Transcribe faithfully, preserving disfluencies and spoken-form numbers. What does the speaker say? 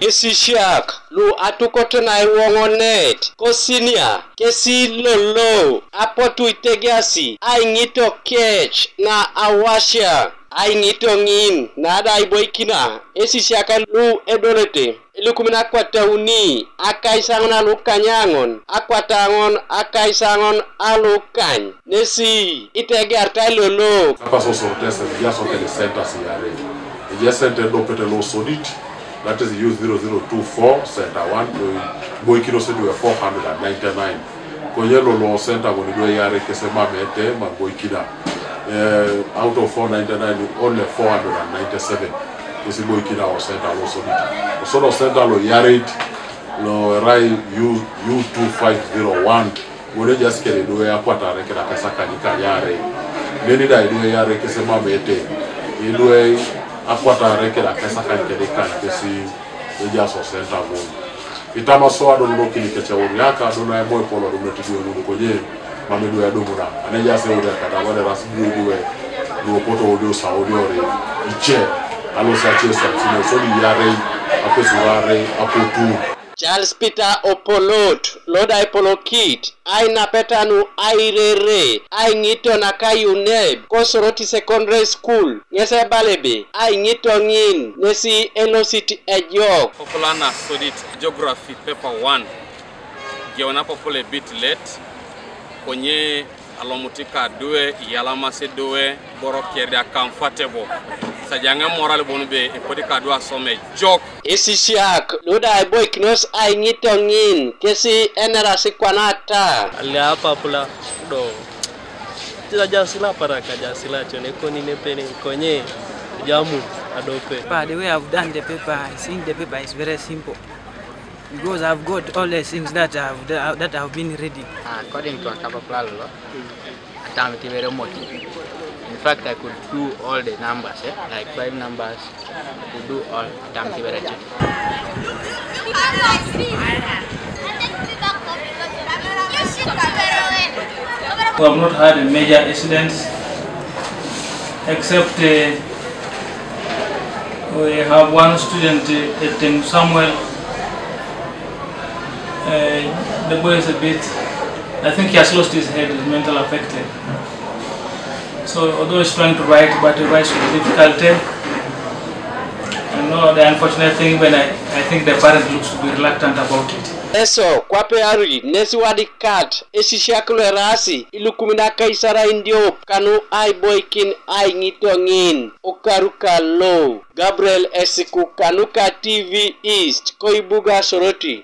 Esisiak lu atukot na iwoŋonet kosinia kesi lolo apotu itegeasi aiŋito kec na awasia aiŋito ŋin nada iboikina esisiak lu edolete ilukumin akwatauni akaisaŋon alukanyaŋon akwataŋon akaisaŋon alukany nesi itegeartai lolo. Kapaso sortes ejaso kede centers iarei. Eje center edopete lo Sodit, that is U zero zero two four, center one, boikinos idwe four hundred and ninety-nine. Konye lolo center ŋun idwe iarei kese mamete, maboikina. Eh, out of four ninety-nine, only four hundred and ninety-seven kesi boikina o center lo Sodit. Osodo center lo iareit lo erai U, U two five zero one, ŋun ejaas kere idwe akwatare kere akesakany ikanyarei. Neni da idwe iarei kese mamete, idwe akwatare kere akesakany kere ikany kesi ejaas o center ŋun. Itama so adol lo kini kece uriaka, adol na emo epolo adum na tidwe ŋun konye mam idwe adum na. Ane ejaas uriaka da bade ras idwe idwe luopoto audio sa audio re ice. Alo sa ce sa sino so di iarei, apesurarei, apotu. Charles Peter Opolot, lo da ipolokit, ainapeta nu airere, aiŋito naka UNEB, ko Soroti Secondary School, ŋes ebala ebe, aiŋito ŋin, nesi elosit ejok. Popular na Sodit Geography Paper one, geuna popular bit let, konye alomut kadwe, iyalamasi dwe, boro kere da comfortable. Sajaŋe moral bon be epodi kadwe asome jok. Esisiak, lu da iboikinos aiŋito ŋin, kesi enerasi kwanata. Alia papula do. Tira jasila paraka jasila chone koni nepene konye jamu adope. But the way I've done the paper, I think the paper is very simple. Because I've got all the things that I've, that I've been reading. According to akapapula lolo, atam tibere moti. In fact, I could do all the numbers, eh? Like five numbers, I could do all. Atam tibere chok. We have not had a major incident except, uh, we have one student, uh, Eteng Samuel. Uh, the boy is a bit, I think he has lost his head, he's mentally affected. So although he's trying to write, but he writes with difficulty. And no, the unfortunate thing, when I, I think the parent looks to be reluctant about it. Eso kwape ari nesi wadikat esisiak lu eraasi ilukumin akaisar aindiop kanu aiboikin aiŋito ŋin okaru kalo. Gabriel Esiku kanuka T V East, koibuga Soroti.